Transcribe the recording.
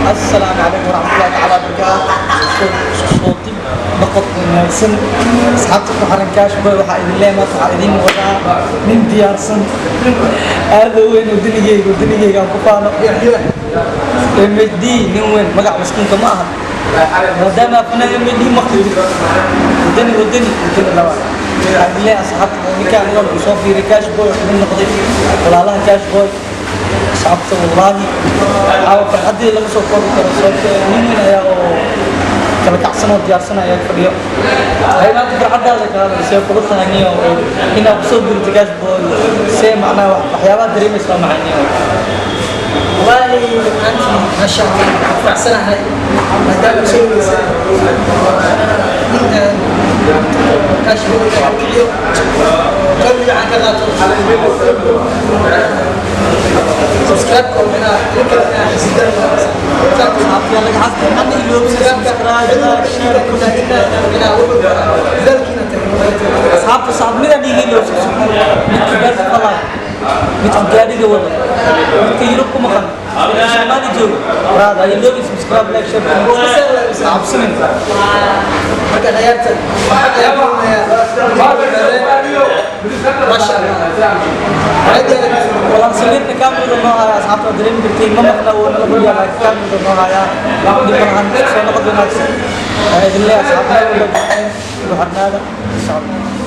Assalaamu calaykum waraxmatullahi tacaala wabarakaatu. Soo dib noqod wanaagsan, asxaabta ku xiran Cash Boy. Waxaa idin leeyahay, maanta waxaa idin wadaa nin diyaarsan, aad u weyn, wadanigeyga aan ku faano, MHD. Nin weyn, magac miskiinka ma aha, maadaama fanaan MHD maqli. Wadani, wadani, wadani laba. Waxaa idin leeyahay, asxaabta, ninkaan aniga wuxuu soo fiiray Cash Boy, wuxuu noqday walaalaha Cash Boy. Asxaabta, wallaahi caawa farxaddii laga soo koobi karo, sababto nin weyn ayaa oo kala kacsan oo diyaarsan ayaa fadhiyo. Hay, maanta farxaddaada kaada see kula tahay, niyo, inaad kusoo dirto Cash Boy? See macnaha waxyaabaha dareemaysa waa maxay, niyo? Wallaahi anti, maasha Allah, waxaan faraxsanahay maadaama soo weysay nin Cash Boy kiciyo, qayb fiican ka qaato subscribe-ka oo micnaha idinka inaa xasidaan. Asxaabta, laga xasdi hana iloobin subscribe, like, share. Dadaalkiina tahay. Asxaabta, saaxiibnida dhiiga ilowsa, midka beerta falaya, midka gaadhiga wada, midka Yurub ku maqan, midka Soomaali jooga, ha iloobin subscribe, like, share, cabsanin. Marka ciyaarta waxaa kulmayaa, maasha Allah. Walaan samiirna kaamirada noo haya. Asxaabta, waa dareemi kartiin, ma maqna, wuu nala fadhiyaa, laakiin kaamirada noo haya. Dhib malahan. Soo noqod wanaagsan. Waxaa idin leeyahay, asxaabta, meel walba joogteen, igu xirnaada, socod.